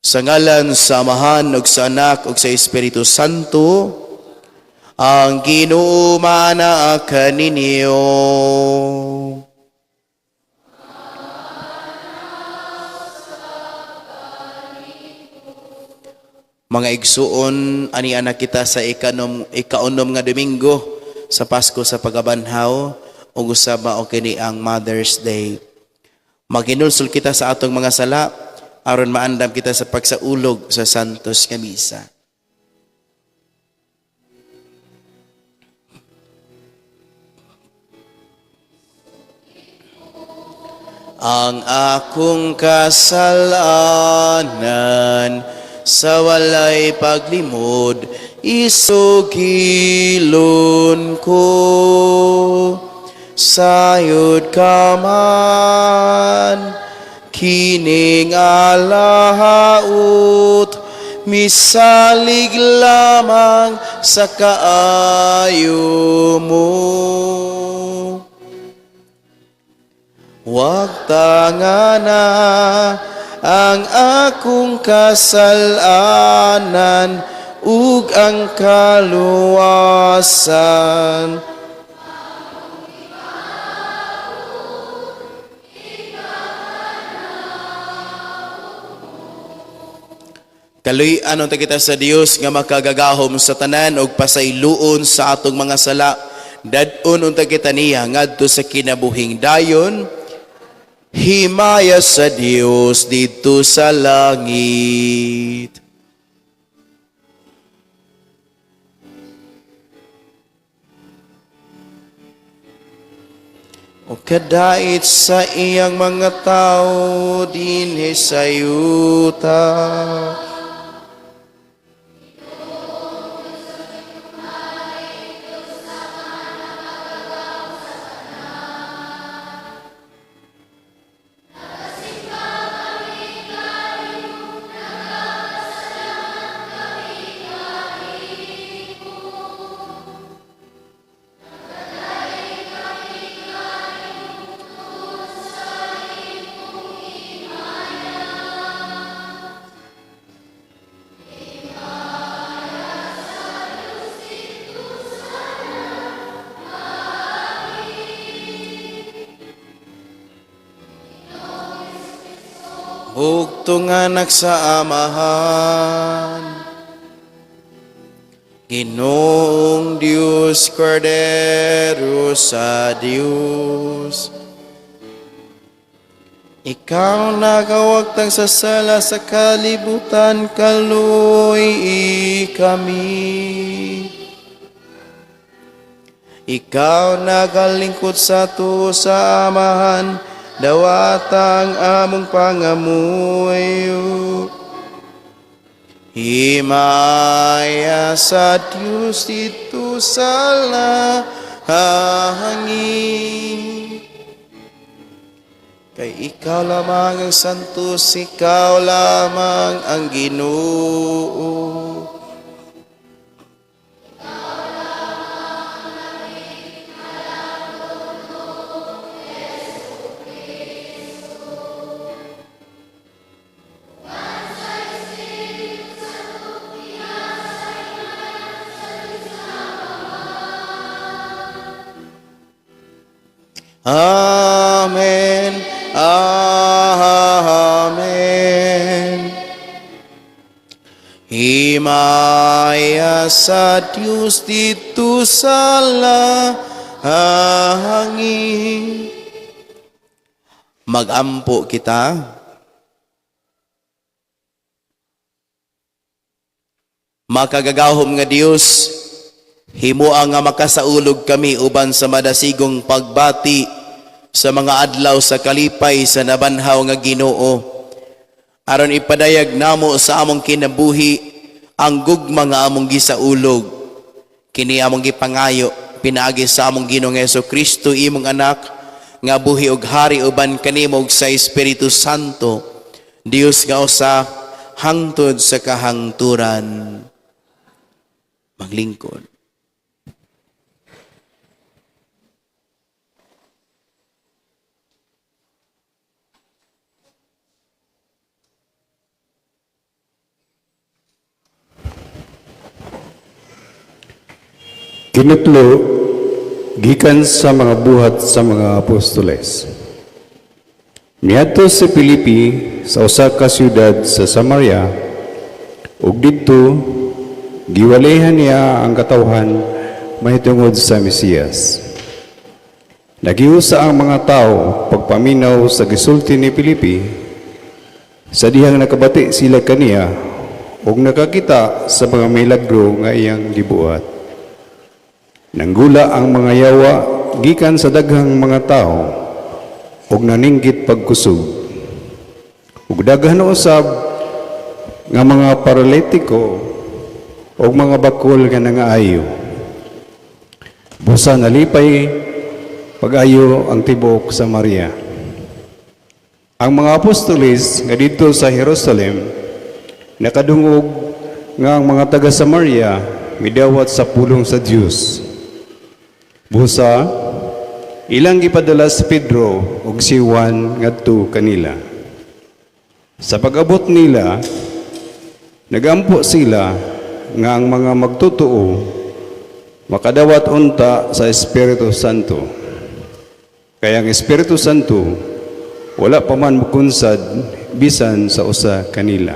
Sa ngalan sa Amahan ug sa Anak ug sa Espiritu Santo, ang Ginoo maana kaninyo. Mga igsuon, ani ana kita sa ikaunom nga Domingo sa Pasko sa Pagabanhaw ug usab mao kini ang Mother's Day. Maghinulsol kita sa atong mga sala aron maandam kita sa pagsaulog sa Santos nga Misa. Ang akong kasalanan sa walay paglimod, isugilon ko. Sayod ka man, kining alahaut, misalig lamang sa kaayo mo. Wag tangana ang akong kasalanan ug ang kaluwasan. Kaluy-an unta kita sa Dios nga makagagahom sa tanan ug pasayloon sa atong mga sala. Dad-on unta kita niya ngadto sa kinabuhing dayon. Himaya sa Dios didto sa langit. O kadait sa iyang mga tao dinhi sa yuta. Bugtong anak sa Amahan, Ginoong Diyos, Kordero sa Diyos. Ikaw nagawagtang sa sala sa kalibutan, kaluy kami. Ikaw nagalingkod sa tuo sa Amahan, dawatang among pangamuyo. Himaya sa Diyos dito sa langit. Kay ikaw lamang ang santos, ikaw lamang ang Ginoo. Amen. Amen. Himaya sa Diyos dito sa langit. Magampo kita. Makagagahom nga Dios, himua nga makasaulog kami uban sa madasigong pagbati sa mga adlaw sa kalipay sa nabanhaw nga Ginoo, aron ipadayag namo sa among kinabuhi ang gugma nga among gisaulog. Kini among gipangayo pinaagi sa among Ginoong Kristo, imong anak, nga buhi og hari uban kanimo ug sa Espiritu Santo, Dios nga usa hangtod sa kahangturan. Maglingkod. Kinutlo gikan sa mga Buhat sa mga Apostoles. Niadto si Felipe sa usa ka siyudad sa Samaria ug didto giwalihan niya ang katawhan mahitungod sa Mesiyas. Nagiusa ang mga tao pagpaminaw sa gisulti ni Felipe sa dihang nakabati sila kaniya ug nakakita sa mga milagro nga iyang gibuhat. Nanggula ang mga yawa gikan sa daghang mga tao ug naninggit pagkusog. Ug daghan usab nga mga paralitiko ug mga bakol nga nangaayo. Busa nalipay pag-ayo ang tibuok Samaria. Ang mga apostoles nga didto sa Jerusalem nakadungog nga ang mga taga Samaria midawat sa pulong sa Dios. Busa ilang gipadala si Pedro ug si Juan ngadto kanila. Sa pag-abot nila, nagampo sila nga ang mga magtotoo makadawat unta sa Espiritu Santo. Kay ang Espiritu Santo wala pa man mukunsad bisan sa usa kanila.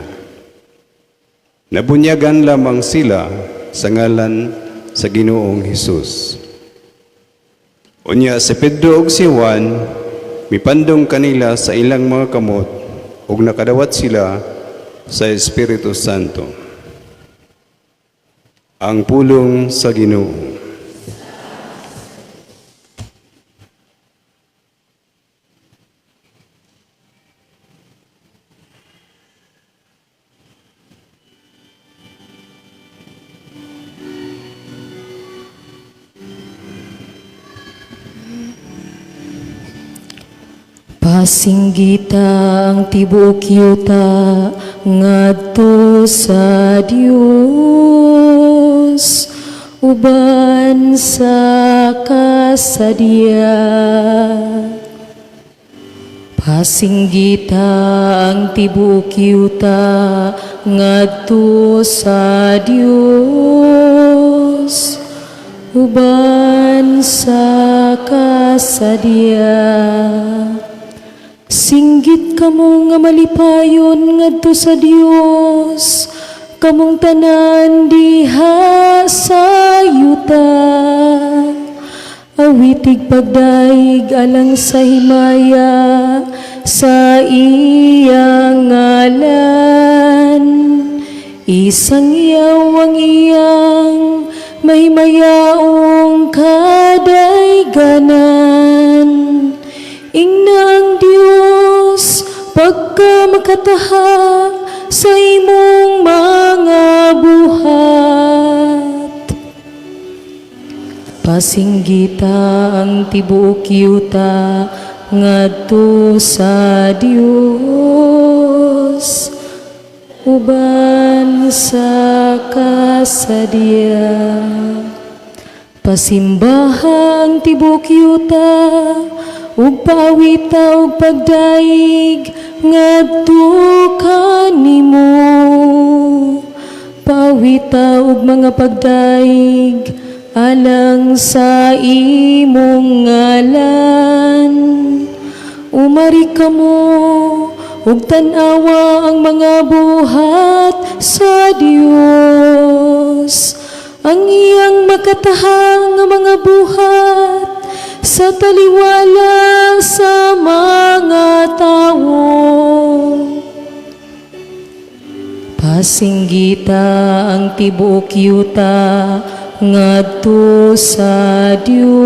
Nabunyagan lamang sila sa ngalan sa Ginoong Hesus. Unya si Pedro ug si Juan mipandong kanila sa ilang mga kamot ug nakadawat sila sa Espiritu Santo. Ang pulong sa Ginoo. Pasinggita ang tibuok yuta ngadto sa Dios uban sa kasadya. Pasinggita ang tibuok yuta ngadto sa Dios uban sa kasadya. Singgit kamo nga malipayon ngadto sa Dios, kamong tanan diha sa yuta. Awitig pagdaig alang sa himaya sa iyang ngalan. Isangyaw ang iyang mahimayaong kadayganan. Ingna ang Dios pagka makataha sa imong mga buhat. Pasinggita ang tibuok yuta ngadto sa Dios uban sa kasadya. Pasimbaha ang tibuok yuta ug paawita og pagdaig ngadto kanimo. Paawita og mga pagdaig alang sa imong ngalan. Umari kamo ug tan-awa ang mga buhat sa Dios, ang iyang makataha nga mga buhat sa taliwala sa mga tawo. Pasinggita ang tibuok yuta ngadto sa Dios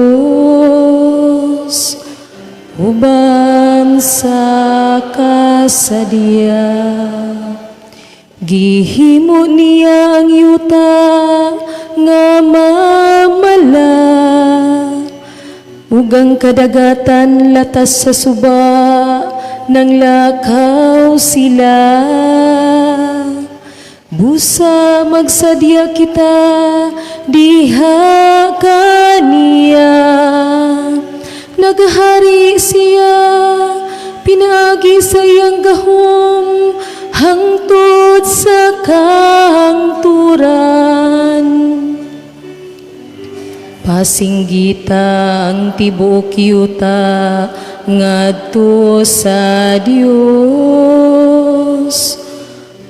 uban sa kasadya. Gihimo niya ang yuta nga mamala ug ang kadagatan latas sa suba nang lakaw sila. Busa magsadya kita diha kaniya. Naghari siya pinaagi sa iyang gahom hangtod sa kahangturan. Pasinggita ang tibuok yuta ngadto sa Dios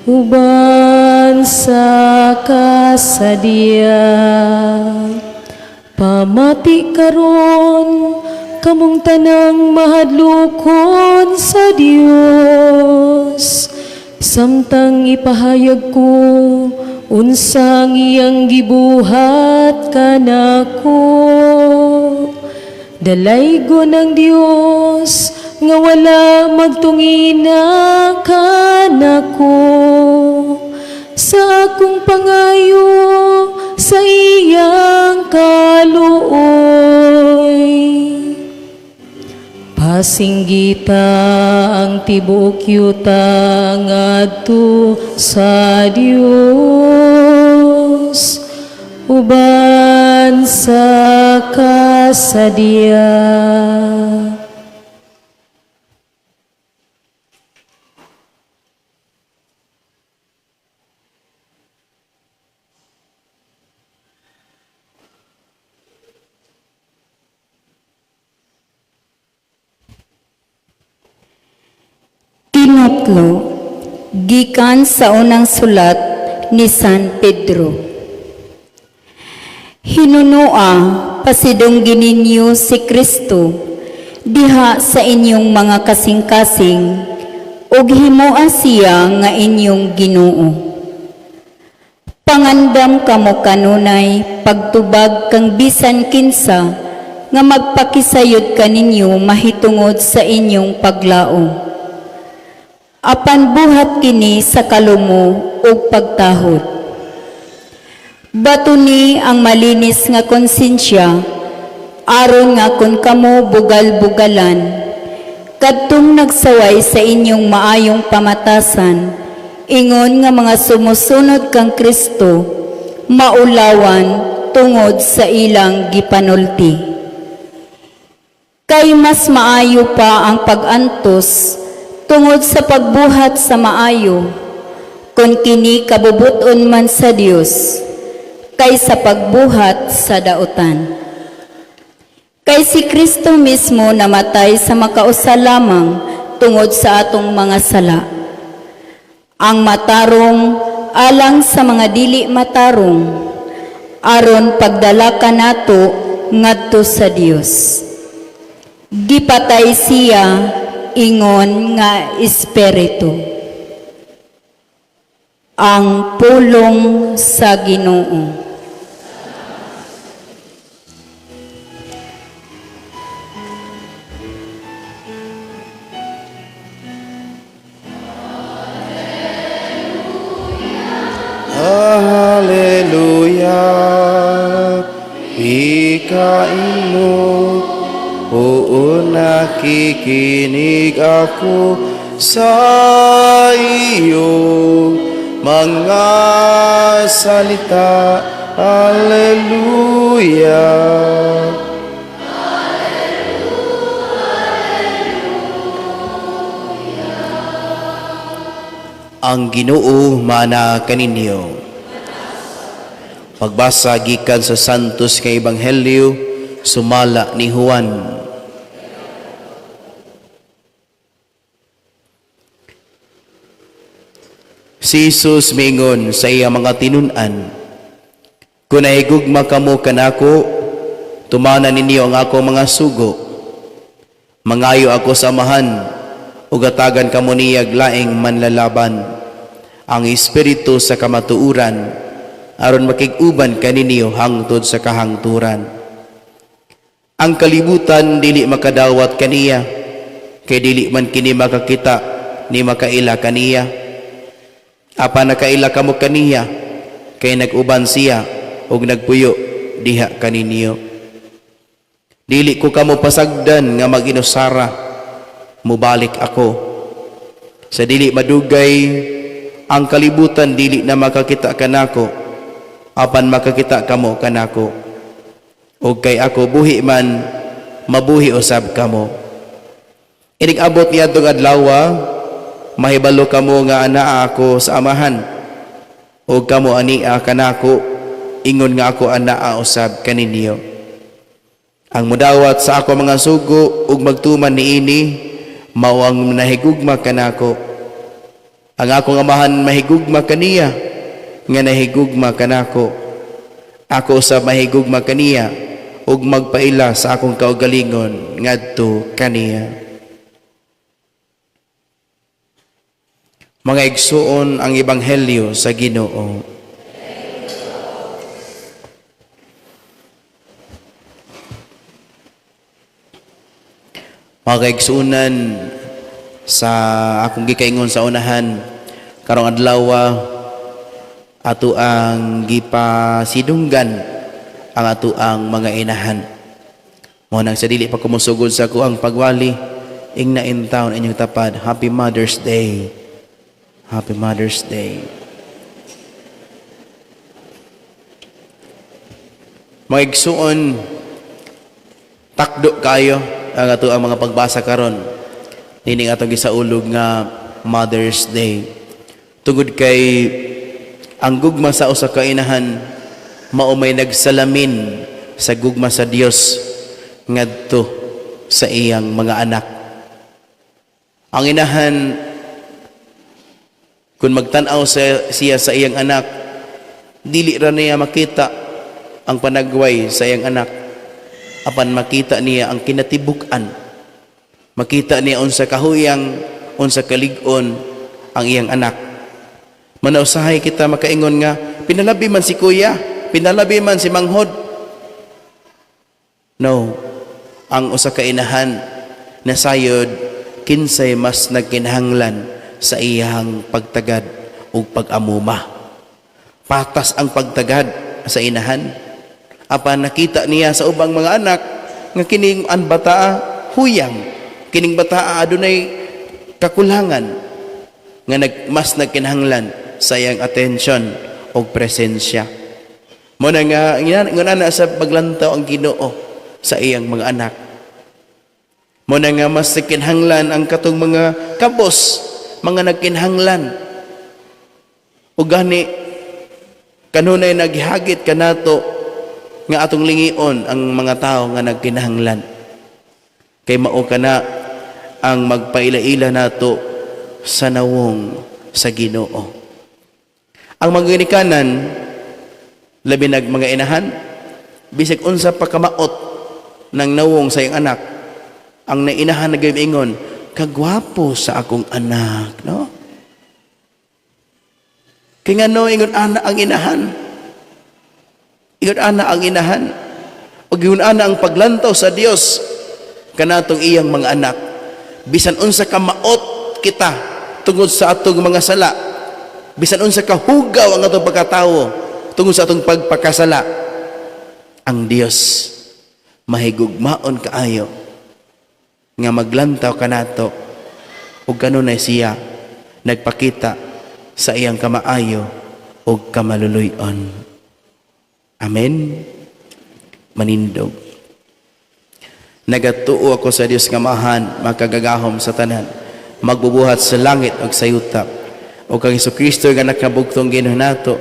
uban sa kasadya. Pamati karon kamong tanang mahadlokon sa Dios, samtang ipahayag ko unsang iyang gibuhat kanako. Dalaygon ang Dios nga wala magtungina kanako sa akong pangayo sa iyang kaluoy. Pasinggita ang tibuok yuta ngadto sa Dios uban sa kasadya. Tinutlo, gikan sa unang sulat ni San Pedro. Hinunoa, pasidunggi ninyo si Kristo diha sa inyong mga kasing-kasing ug himoa siya nga inyong Ginoo. Pangandam kamo kanunay pagtubag kang bisan kinsa nga magpakisayod kaninyo mahitungod sa inyong paglaom. Apan buhat kini sa kalumo ug pagtahod. Batuni ang malinis nga konsensya aron nga kon kamo bugal-bugalan kadtong nagsaway sa inyong maayong pamatasan ingon nga mga sumusunod kang Kristo maulawan tungod sa ilang gipanulti. Kay mas maayo pa ang pag-antos tungod sa pagbuhat sa maayo, kon kini kabubut-on man sa Dios, kaysa pagbuhat sa dautan. Kay si Kristo mismo namatay sa makausa lamang tungod sa atong mga sala. Ang matarong alang sa mga dili matarong, aron pagdala kanato ngadto sa Dios. Gipatay siya ingon nga espiritu. Ang pulong sa Ginoo. Hallelujah, ikaingon, oo, nakikinig ako sa iyong mga salita. Hallelujah. Ang Ginoo mana kaninyo. Pagbasa gikan sa Santos nga Ebanghelyo sumala ni Juan. Si Jesus mingon sa iya mga tinun-an, "Kung nahigugma kamo kanako, tumanan ninyo ang ako mga sugo. Mangayo ako sa Amahan, ug hatagan kamo niyag laing manlalaban, ang Espiritu sa kamatuoran, aron makig-uban kaninyo hangtod sa kahangturan. Ang kalibutan dili makadawat kaniya, kay dili man kini makakita ni makaila kaniya. Apan nakaila kamo kaniya, kay nag-uban siya ug nagpuyo diha kaninyo. Dili ko kamo pasagdan nga mag-inusara, mubalik ako. Sa dili madugay, ang kalibutan dili na makakita kanako, apan makakita kamo kanako. Ug kay ako buhi man, mabuhi usab kamo. Inig abot niadtong adlawa, mahibalo kamo nga anaa ako sa Amahan, ug kamo ania kanako, ingon nga ako anaa usab kaninyo. Ang mudawat sa ako mga sugo ug magtuman niini, mao ang nahigugma kanako. Ang akong Amahan mahigugma kaniya nga nahigugma kanako. Ako usab mahigugma kaniya ug magpaila sa akong kaugalingon ngadto kaniya. Mga igsuon, ang ebanghelyo sa Ginoo. Mga kaigsuonan, sa akong gikaingon sa unahan, karong adlaw ato ang gipasidunggan ang ato ang mga inahan. Mao nang sa dili pa ko mosugod sa akoang pagwali, ingna intawon inyong tapad, Happy Mother's Day. Happy Mother's Day. Mga igsuon, takdo kayo ang ato ang mga pagbasa karon nining atong gisaulog nga Mother's Day, tungod kay ang gugma sa usa ka inahan mao may nagsalamin sa gugma sa Dios ngadto sa iyang mga anak. Ang inahan, kung magtan-aw siya sa iyang anak, dili ra niya makita ang panagway sa iyang anak, apan makita niya ang kinatibuk-an. Makita niya unsa kahuyang, unsa kalig-on ang iyang anak. Manausahay kita makaingon nga pinalabi man si kuya, pinalabi man si manghod. No, ang usa ka inahan nasayod kinsay mas nagkinahanglan sa iyang pagtagad ug pag-amuma. Patas ang pagtagad sa inahan. Apan nakita niya sa ubang mga anak nga kining ang bataa huyang, kining bataa adunay kakulangan nga mas nagkinahanglan sa iyang atensyon o presensya. Mo na nga nga na sa paglantaw ang Ginoo sa iyang mga anak. Mo na nga mas nagkinahanglan ang katong mga kabos, mga nagkinahanglan. O gani kanunay naghagit kanato nga atong lingion ang mga tao nga nagkinahanglan. Kay mao kana ang magpaila-ila nato sa nawong sa Ginoo. Ang mga ginikanan, labi nag mga inahan, bisag unsa pa kamaot ng nawong sa iyang anak, ang nainahan nagaingon, kagwapo sa akong anak, no? Kay ngano ingon ana ang inahan? Ingon ana ang inahan. Ug ingon ana ang paglantaw sa Dios kanatong iyang mga anak. Bisan unsa ka maot kita tungod sa atong mga sala, bisan unsa ka hugaw ang atong pagkatawo tungod sa atong pagpakasala, ang Dios mahigugmaon kaayo nga maglantaw kanato, ug kanunay siya nagpakita sa iyang kamaayo ug kamaluluy-on. Amen. Manindog. Nagatuo ako sa Dios nga Amahan, makagagahom sa tanan, magbubuhat sa langit ug sa yuta, ug kang Hesukristo nga nakabugtong Ginoo nato,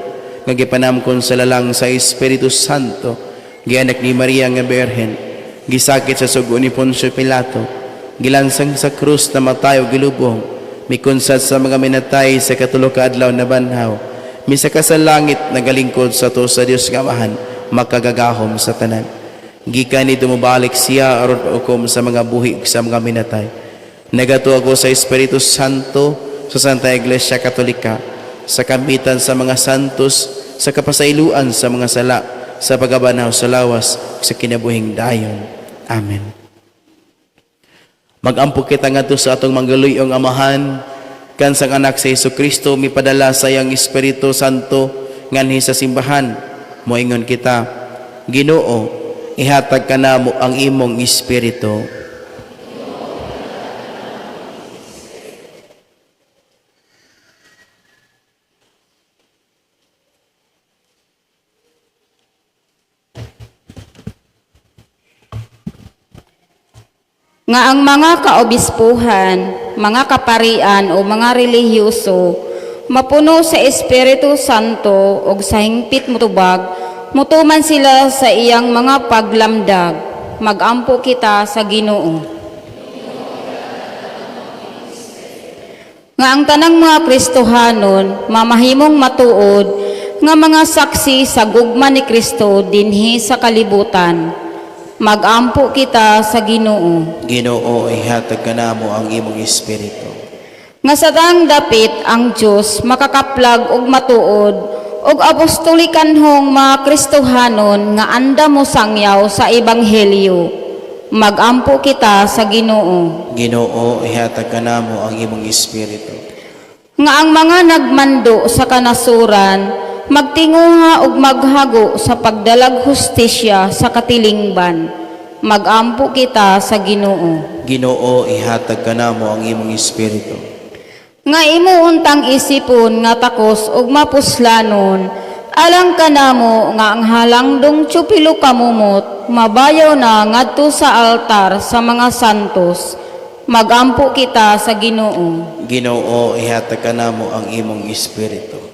nga gipanamkon sa lalang sa Espiritu Santo, gianak ni Maria nga Birhen, gisakit sa sugo ni Poncio Pilato, gilansang sa krus, namatay ug gilubong, mikunsad sa mga minatay, sa katulo ka adlaw nabanhaw, misaka sa langit, nagalingkod sa tuo sa Dios nga Amahan, makagagahom sa tanan. Gikan didto mobalik siya aron paghukom sa mga buhi ug sa mga minatay. Nagatuo ako sa Espiritu Santo, sa Santa Iglesia Katolika, sa kamitan sa mga santos, sa kapasayloan sa mga sala, sa pagkabanhaw sa lawas, sa kinabuhing dayon. Amen. Magampo kita ngadto sa atong manggaliwyong Amahan, kansang anak sa Jesu Kristo mipadala sa iyang Espiritu Santo nganhi sa simbahan. Moingon kita, Ginoo, ihatag kanamo ang imong espiritu. Nga ang mga kaobispuhan, mga kaparian o mga relihiyoso mapuno sa Espiritu Santo ug sa hingpit mutubag, mutuman sila sa iyang mga paglamdag. Magampo kita sa Ginoo. Nga ang tanang mga Kristohanon mamahimong matuod nga mga saksi sa gugma ni Kristo dinhi sa kalibutan. Magampo kita sa Ginoo. Ginoo, ihatag kanamo ang imong espiritu. Nga sa daang dapit ang Dios makakaplag og matuod og apostolikanhong mga Kristohanon nga andam mo sangyaw sa ebanghelyo. Magampo kita sa Ginoo. Ginoo, ihatag kanamo ang imong espiritu. Nga ang mga nagmando sa kanasuran magtinguha og maghago sa pagdalag hustisya sa katilingban. Magampo kita sa Ginoo. Ginoo, ihatag kanamo ang imong espiritu. Nga imo untang isipon nga takos ug mapuslanon, alang kanamo nga ang halangdong tsupilo kamumot mabayaw na ngadto sa altar sa mga santos. Magampo kita sa Ginoo. Ginoo, ihatag kanamo ang imong espiritu.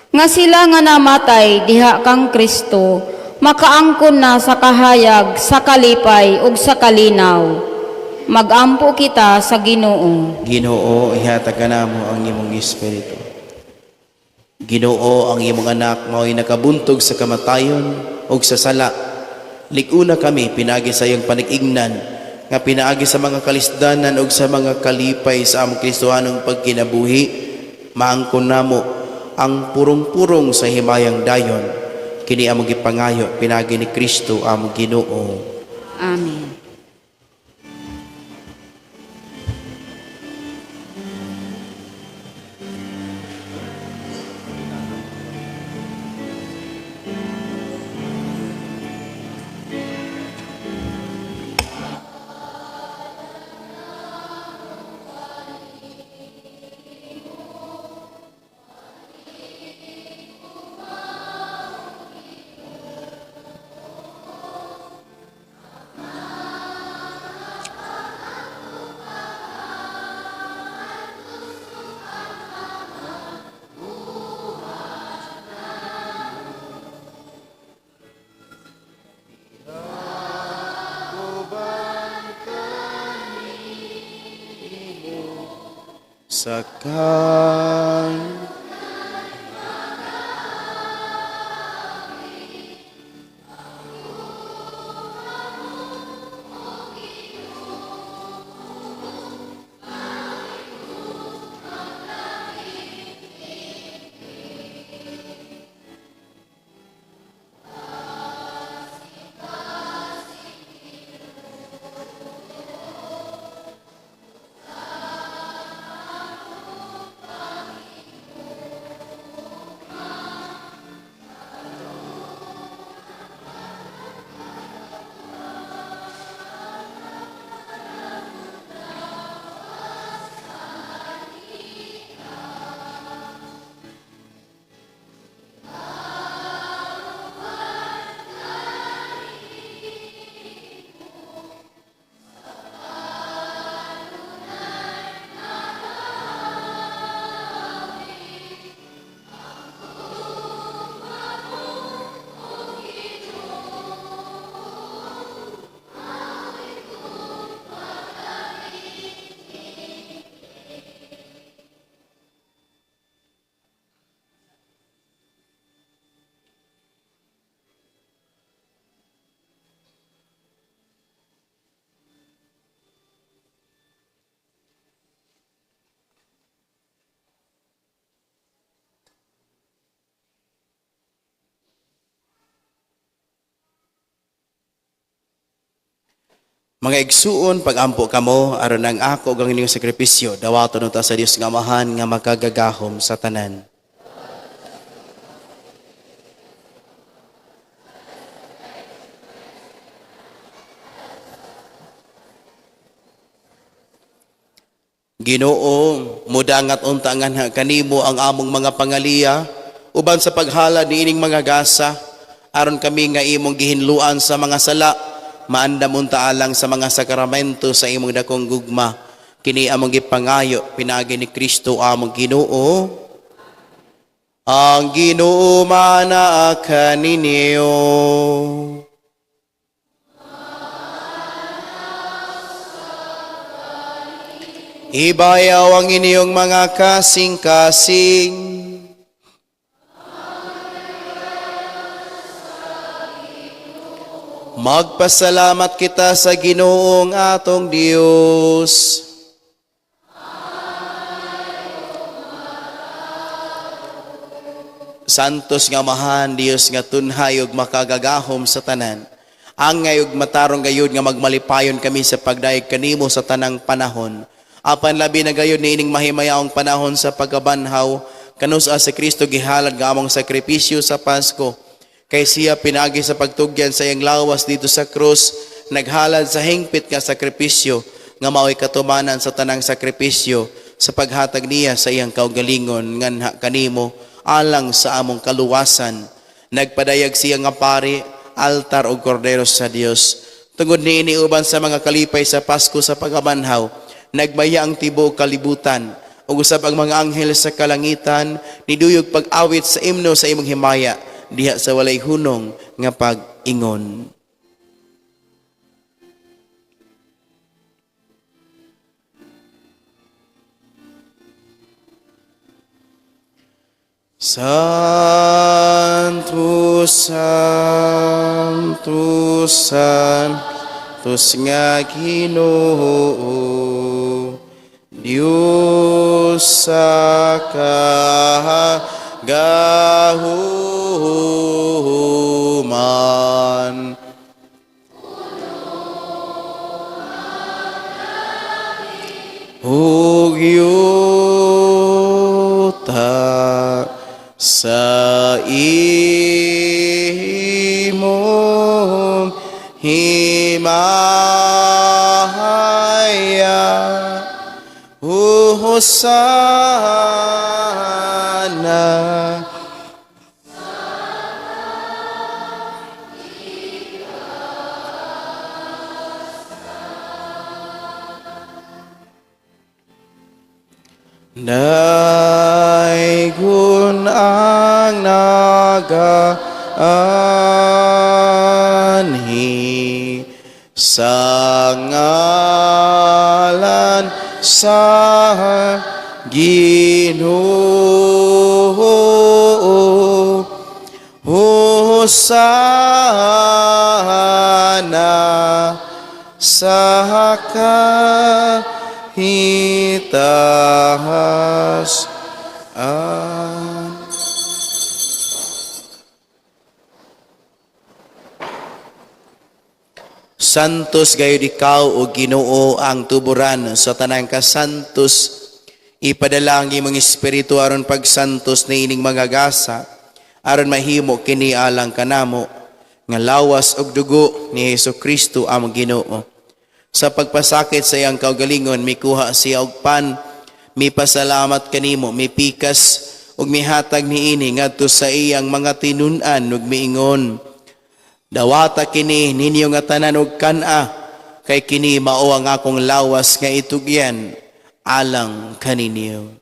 Nga sila nga namatay diha kang Kristo makaangkon na sa kahayag, sa kalipay ug sa kalinaw. Magampo kita sa Ginoo. Ginoo, ihatag kanamo ang imong espiritu. Ginoo, ang imong anak mao'y nakabuntog sa kamatayon ug sa sala. Lig-una kami pinaagi sa iyong panig-ignan nga pinaagi sa mga kalisdanan ug sa mga kalipay sa among Kristohanong pagkinabuhi, maangkon namo ang purong-purong sa himayang dayon. Kini among gipangayo pinaagi ni Kristo among Ginoo. Amen. Sakay Mga igsuon, pagampo kamo aron ang ako ug ang inyong sakripisyo dawaton unta sa Dios nga Amahan nga makagagahom sa tanan. Ginoo, mudangat unta nganha kanimo ang among mga pangaliya uban sa paghalad niining mga gasa, aron kami nga imong gihinluan sa mga sala, maandam unta alang sa mga sakramento sa imong dakong gugma. Kini among gipangayo pinaagi ni Kristo among Ginoo. Ang Ginoo manaa kaninyo. Ibayaw ang inyong mga kasing-kasing. Magpasalamat kita sa Ginoong atong Dios. Santos nga Amahan, Dios nga tunhay ug makagagahom sa tanan. Angay ug matarong gayud nga magmalipayon kami sa pagdayeg kanimo sa tanang panahon. Apan labi na gayud niining mahimayaong panahon sa pagkabanhaw, kanus-a si Kristo gihalad nga among sakripisyo sa Pasko. Kay siya pinaagi sa pagtugyan sa iyang lawas dito sa krus, naghalad sa hingpit nga sakripisyo nga mao'y katumanan sa tanang sakripisyo sa paghatag niya sa iyang kaugalingon nganha kanimo alang sa among kaluwasan. Nagpadayag siya nga pari, altar ug kordero sa Dios. Tungod niini uban sa mga kalipay sa Pasko sa pagkabanhaw, nagmaya ang tibuok kalibutan ug usab ang mga anghel sa kalangitan niduyog pag-awit sa imno sa imong himaya diha sa walay hunong nga pag-ingon. Santo, Santo, Santos nga Ginoo, Diyos sa kagahuman. Ug yuta sa imong himaya, Hosana. Daygon ang nagaanhi sa ngalan sa Ginoo. Hosana sa kahitaas. Santos gayud ikaw o Ginoo ang tuburan sa tanang kasantos. Ipadala ang imong espiritu aron pagsantos niining mga gasa, aron mahimo kini alang kanamo nga lawas ug dugo ni Hesus Kristo among Ginoo. Sa pagpasakit sa iyang kaugalingon, mikuha siya og pan, mipasalamat kanimo, mipikas ug mihatag niini ngadto sa iyang mga tinun-an ug miingon, "Dawata kini ninyo nga tanan og kan-a, kay kini mao ang akong lawas nga itugyan alang kaninyo."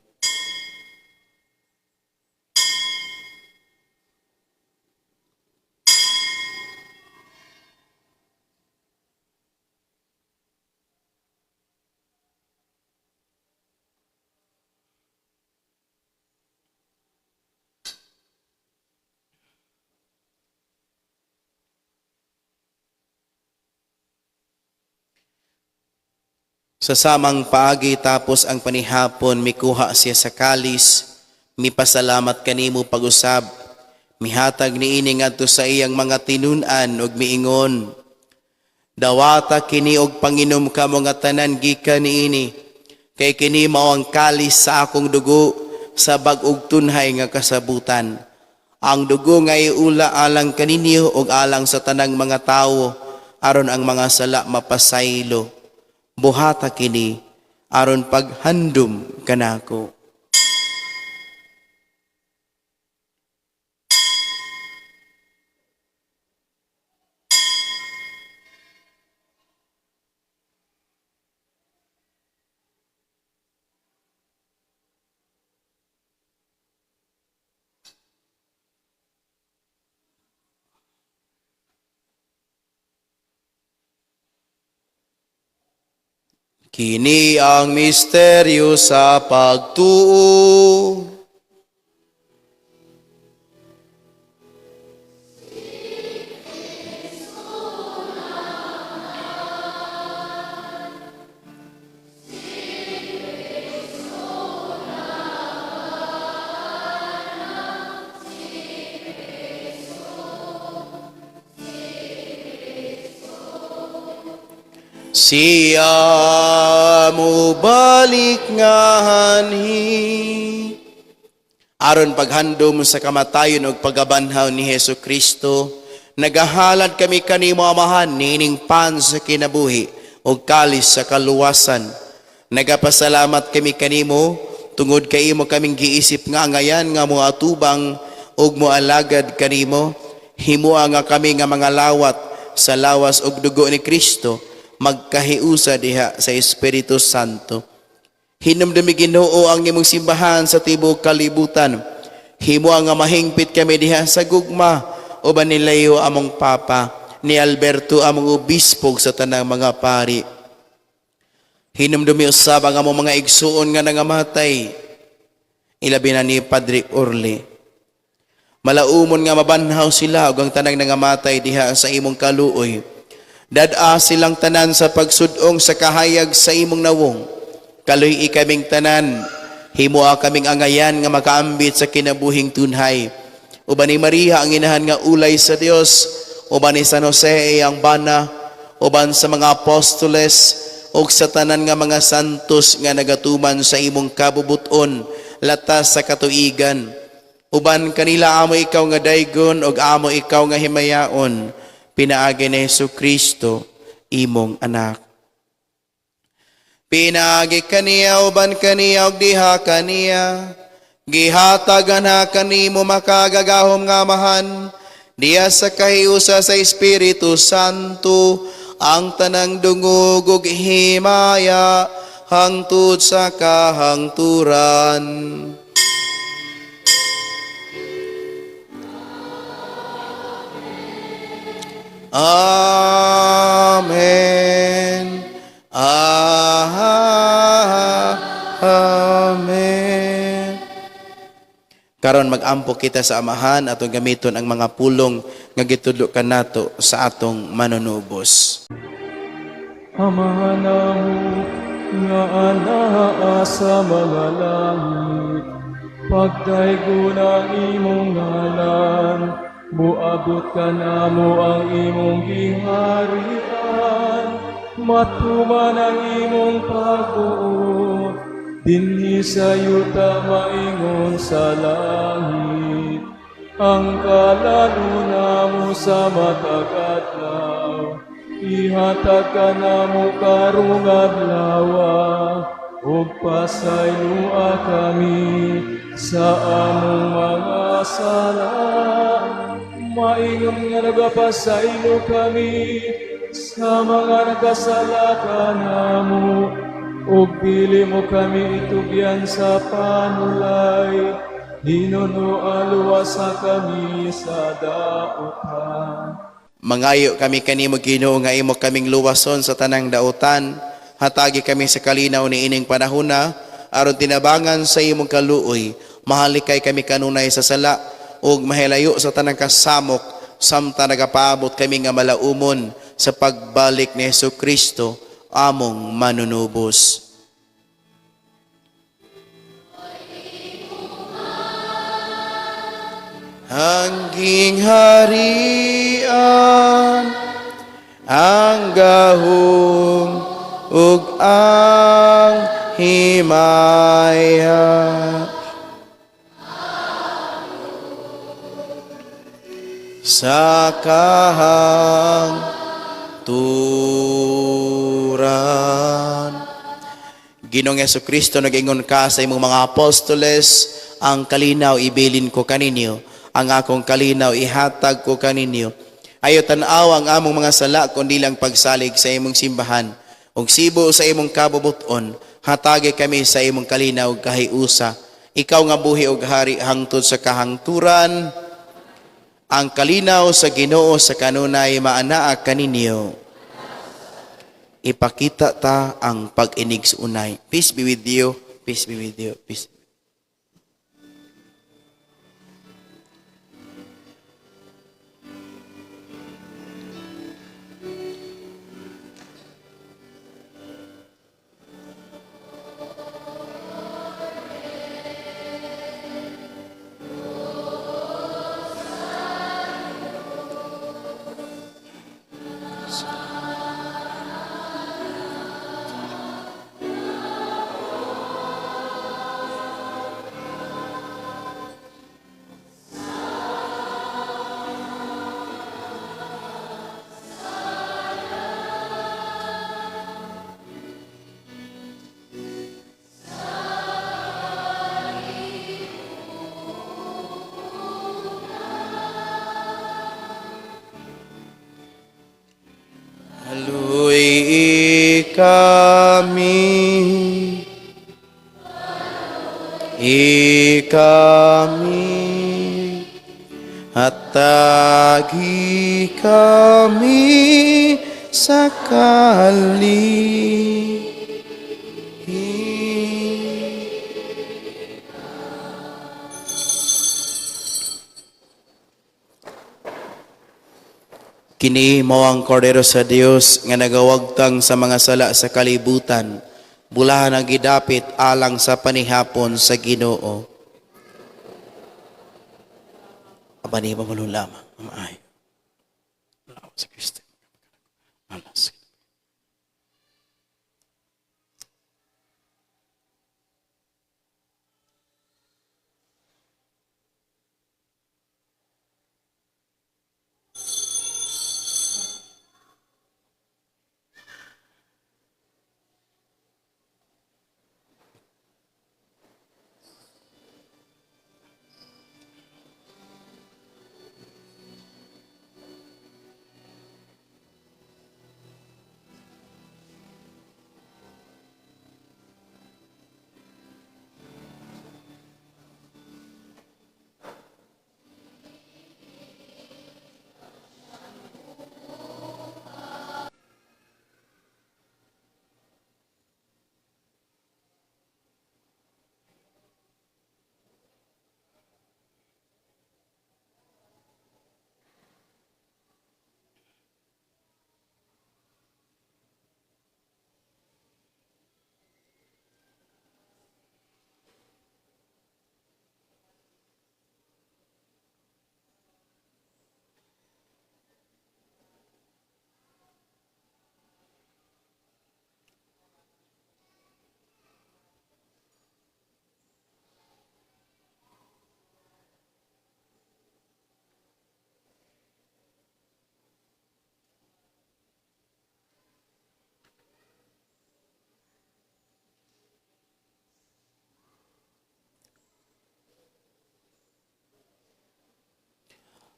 Sa samang paagi tapos ang panihapon, mikuha siya sa kalis, mipasalamat kanimo pag-usab, mihatag niini ngadto sa iyang mga tinun-an ug miingon, "Dawata kini og panginom kamo nga tanan gikan niini, kay kini mao ang kalis sa akong dugo sa bag-ong tunhay nga kasabutan. Ang dugo nga iula alang kaninyo ug alang sa tanang mga tawo aron ang mga sala mapasaylo. Buhata kini aron paghandom kanako." Kini ang misteryo sa pagtuo. Siya mobalik nga hanhi aron paghandom sa kamatayon ug pagkabanhaw ni Hesus Kristo. Nagahalad kami kanimo, Amahan, niining pan sa kinabuhi ug kalis sa kaluwasan. Nagapasalamat kami kanimo tungod kay imo kaming giisip nga angayan nga moatubang ug moalagad kanimo. Himoa nga kami nga mga lawat sa lawas ug dugo ni Kristo magkahiusa diha sa Espiritu Santo. Hinumdumi, Ginoo, ang imong simbahan sa tibuok kalibutan. Himoa nga mahingpit kami diha sa gugma uban ni Leo among Papa, ni Alberto among obispo, sa tanang mga pari. Hinumdumi usab ang among mga igsuon nga nangamatay, ilabi na ni Padre Orly. Malaumon nga mabanhaw sila ug ang tanang nangamatay diha sa imong kaluoy. Dad-a silang tanan sa pagsud-ong sa kahayag sa imong nawong. Kaluy-i kaming tanan, himoa kaming angayan nga makaambit sa kinabuhing tunhay. Uban ni Maria ang inahan nga ulay sa Dios, uban ni San Jose ang bana, uban sa mga apostoles ug sa tanan nga mga santos nga nagatuman sa imong kabubuton latas sa katuigan. Uban kanila amo ikaw nga daygon ug amo ikaw nga himayaon pinaagi ni Hesus Kristo, imong anak. Pinaagi kaniya, uban kaniya ug diha kaniya, gihatagan ha kanimo makagagahom nga Amahan diha sa kahiusa sa Espiritu Santo ang tanang dungog ug himaya hangtod sa kahangturan. Amen. Amen. Karon mag-ampo kita sa Amahan, atong gamiton ang mga pulong nga gitudlo kanato sa atong Manunubos. Amahan namo nga anaa sa mga langit, pagdaygon ang imong ngalan, muabot kanamo ang imong giharian, matuman ang imong pagbuot, dinhi sa yuta maingon sa langit. Ang kalan-on namo sa matag adlaw, ihatag kanamo karong adlawa, ug pasayloa kami sa among mga sala, maingon nga nagapasaylo kami sa mga nagkasala kanamo, ug dili mo kami itugyan sa panulay, hinunoa luwasa kami sa dautan. Mangayo kami kanimo, Ginoo, nga imo kaming luwason sa tanang dautan. Hatagi kami sa kalinaw niining panahona aron tinabangan sa imong kaluoy, mahalikay kami kanunay sa sala ug mahilayo sa tanang kasamok samtang nagapaabot kami nga malaumon sa pagbalik ni Hesus Kristo among Manunubos. Ang gingharian, ang gahom, ug ang himaya sa kahangturan. Ginoong Hesus Kristo, nag-ingon ka sa imong mga apostoles, "Ang kalinaw ibilin ko kaninyo, ang akong kalinaw ihatag ko kaninyo. Ayaw tan-aw ang among mga sala, kundi lang pagsalig sa imong simbahan. Ug sibo sa imong kabubuton, hatagi kami sa imong kalinaw ug kahiusa. Ikaw nga buhi ug hari hangtod sa kahangturan. Ang kalinaw sa Ginoo sa kanunay maanaa kaninyo. Ipakita ta ang pag-inigsunay. Peace be with you. Peace be with you. Peace. Aloy kami, ikami, at tagi kami sa kali. Kini mao ang kordero sa Dios nga nagawagtang sa mga sala sa kalibutan. Bulahan ang gidapit alang sa panihapon sa Ginoo. Abani ba lamang maayo. Salamat sa Kristo. Alas.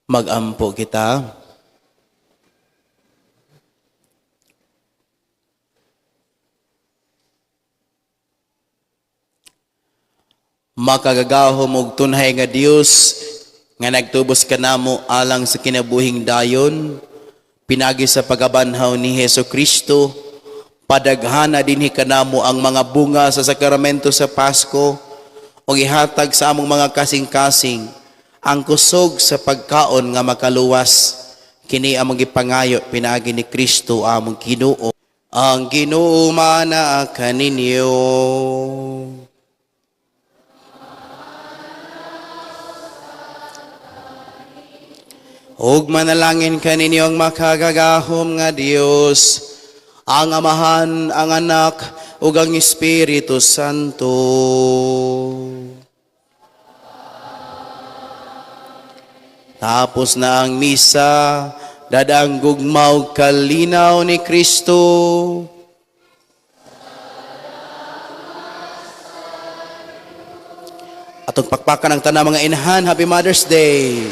Magampo kita. Makagagahom og tunhay nga Dios nga nagtubos kanamo alang sa kinabuhing dayon pinagi sa pagabanhaw ni Hesus Kristo, padaghana dinhi kanamo ang mga bunga sa sakramento sa Pasko ug ihatag sa among mga kasing-kasing ang kusog sa pagkaon nga makaluwas. Kini among gipangayo pinaagi ni Kristo among Ginoo. Ang Ginoo mana kaninyo. Ug manalangin kaninyo ang makagagahom nga Dios, ang Amahan, ang Anak, ug ang Espiritu Santo. Tapos na ang misa, dadang gugma ug kalinaw ni Kristo. Atong pakpakan ang tanang mga inahan. Happy Mother's Day.